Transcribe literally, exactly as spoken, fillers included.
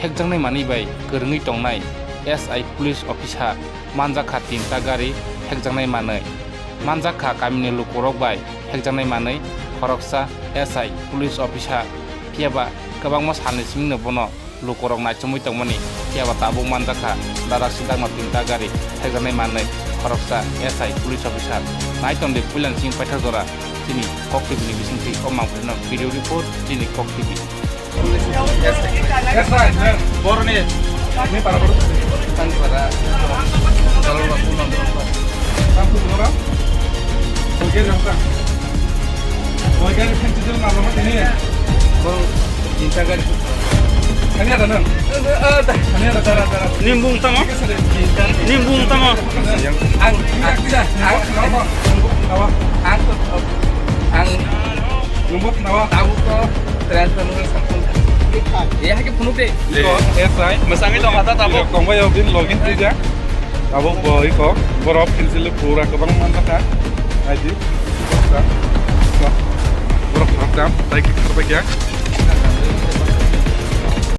Phekjaknai manwi bai kwrwngwi tongnai S I police officer manjakha tinta gari phekjaknai manwi. Manjakha kamini lukurok bai phekjaknai manwi khoroksa S I police officer, phiyaba kwbangma salni simi'-no bono lukurok naichomwi tongmani, phiyaba tabuk manjakha dadak sidakno tinta gari phekjaknai manwi khoroksa S I police officer. Naitonde puilani simi paithak jora chini Kok T V ni bisingtwi o mangpilino video report chini Kok T V. Boroni. Ni para boro. Tang para. Kalau aku nonton. Tang tu nora. Oke, jangka. Oke, ni pensi jil nama ini. Bang, cinta kan. Kami ada nang. Kami ada cara cara. Nimbung tamo. Nimbung tamo. Ang, ang, ang, ang, ang, ang, Nungbo khnawa? Tabuk to transfer nungwi sampung. Ye, hai khe phunuk de. Iko, S I. Mwsangwi tong kha ta tabuk. Iko, tongbai yo, bini login twi ja. Tabuk bo iko, borok pencil pura kwbang man kha. Naidi. Borok khoroktham, tai khe khorokbai khe.